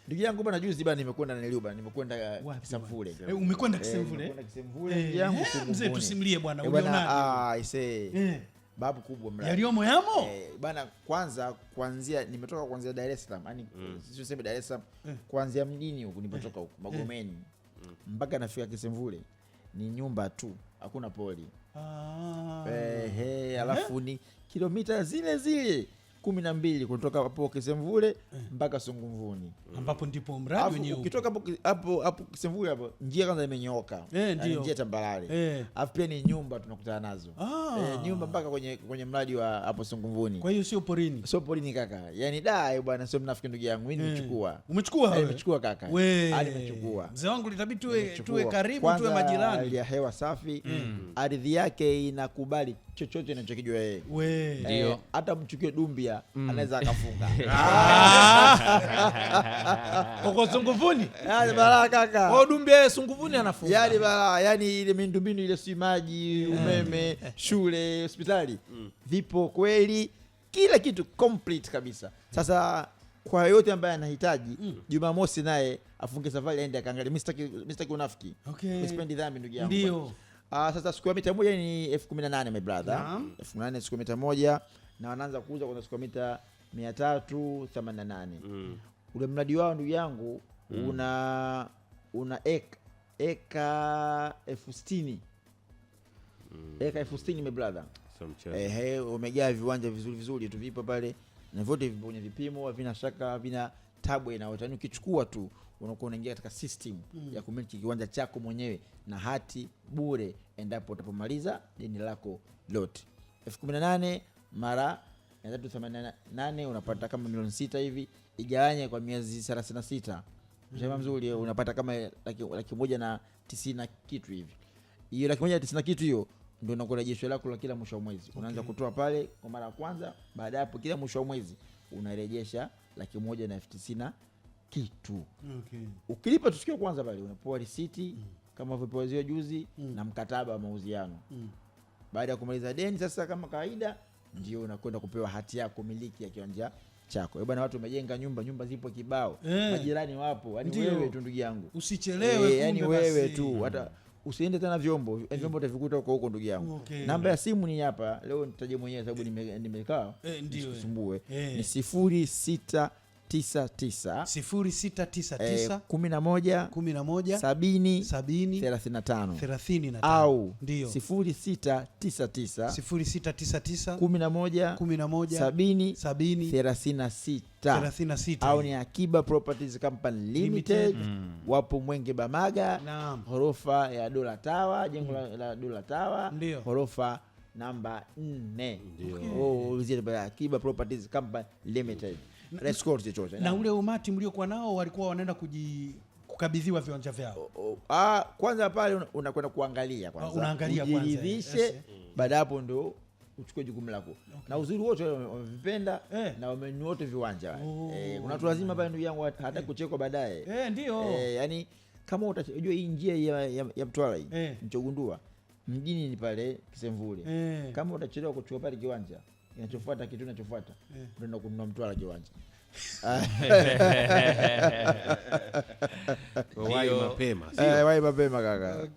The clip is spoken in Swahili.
Ndugu yangu bana, juzi bana nimekwenda niliu bana, nimekwenda Wapi? Kisamvule. Umekwenda Kisemvule? Nimekwenda Kisemvule ndugu yangu, Mzee, Sunguvuni. tusimulie bwana, Bwana, ulionaje? ah, aisee. Babu kubwa mradi. Yaliyomo yamo? Bana, kwanza kuanzia nimetoka kuanzia Dar es Salaam, yani sio sema Dar es Salaam, kuanzia mjini huku nilipotoka huku Magomeni mpaka nafika Kisemvule ni nyumba tu, hakuna poli. Alafu ni kilomita zile zile 12 kutoka hapo Kisemvule mpaka Sungumvuni, ambapo ndipo mradi Alafu wenyewe upo. ukitoka hapo hapo hapo Kisemvule hapo njia kwanza imenyooka. Yaani njia tambarare. Alafu pia ni nyumba tunakutana nazo. Nyumba mpaka kwenye mradi wa hapo Sungumvuni. Kwa hiyo sio porini. Sio porini kaka. Yaani da bwana, sio mnafiki ndugu yangu. Mimi nimechukua. Umechukua wewe? Nimechukua kaka. We. Nimechukua. Mzee wangu litabidi Nimechukua. tuwe karibu, Kwanza, tuwe majirani. Hali ya hewa safi. Ardhi yake inakubali chochote inachokijua yeye. We. Ndio. Hata mchukue Dumbia anaweza akafunga. Kwa Sunguvuni. Yaani balaa kaka. Kwa Dumbia Sunguvuni anafunga. Yaani balaa, yaani ile miundombinu ile, si maji, umeme, shule, hospitali. Vipo kweli, kila kitu complete kabisa. Sasa kwa yote ambaye anahitaji, Jumamosi naye afunge safari aende akaangalie. Mimi sitaki unafiki. Mimi sipendi dhambi ndugu yangu. Sasa square mita moja ni 18,000 my brother. 18,000 square mita moja, na wanaanza kuuza kwa square mita 388. Ule mradi wao ndugu yangu una eka 60,000. Eka 60,000 my brother. Sio mchezo. Umegaa viwanja vizuri vizuri tu vipo pale na vyote vipo kwenye vipimo, havina shaka, havina tabu inayote. Yaani ukichukua tu unakuwa unaingia katika system ya kumiliki kiwanja chako mwenyewe na hati bure endapo utapomaliza deni lako lote. 18,000 mara 388 unapata kama milioni 6 hivi, igawanye kwa miezi 36. Mshahara mzuri unapata kama laki moja na tisini na kitu hivi. Hiyo laki moja na tisini na kitu hiyo ndio inakuwa rejesho lako la kila mwisho wa mwezi. Unaanza kutoa pale kwa mara ya kwanza, baada ya hapo kila mwisho wa mwezi unarejesha laki moja na elfu tisini na kitu. Ukilipa tu siku ya kwanza pale unapewa risiti kama ulivyopewa zio juzi na mkataba wa mauziano. Baada ya kumaliza deni sasa kama kawaida ndio unakwenda kupewa hati yako miliki ya kiwanja chako. Bwana, watu wamejenga nyumba, nyumba zipo kibao. Majirani wapo. Yaani wewe tu ndugu yangu. Usichelewe Yaani kumbe wewe basi. tu, hata usiende tena vyombo, vyombo utavikuta huko huko ndugu yangu. Namba ya simu ni hapa. Leo nitaje mwenyewe sababu nimekaa. Ndio. Nisikusumbue. Ni sifuri sita tisa tisa. Sifuri sita tisa tisa. Kumi na moja. Kumi na moja. Sabini. Sabini. Thelathini na tano. Thelathini na tano. Au Ndio. sifuri sita tisa tisa. Sifuri sita tisa tisa. Kumi na moja. Kumi na moja. Sabini. Sabini. Thelathini na sita. Thelathini na sita. Au ni Akiba Properties Company Limited. Limited. Wapo Mwenge Bamaga. Ghorofa ya Dola Tower, jengo la Dola Tower. Ghorofa namba 4. Oh, ulizia pale Akiba Properties Company Limited. Let's go to chochote. Na ule umati mliokuwa nao walikuwa wanaenda kukabidhiwa viwanja vyao. Kwanza pale unakwenda kuangalia kwanza. Unaangalia kwanza, Ujiridhishe, baada hapo ndo uchukue jukumu lako. Na uzuri wote wale wamevipenda na wamenunua wote viwanja wale. Kuna watu lazima pale ndugu yangu hata kuchekwa baadaye. Ndio. Yani kama unajua hii njia ya Mtwara hii, nilichogundua mjini ni pale Kisemvule. Kama utachelewa kuchukua pale kiwanja, kinachofuata kitu kinachofuata, unaenda kununua Mtwara kiwanja. Wahi mapema, sio? Wahi mapema kaka.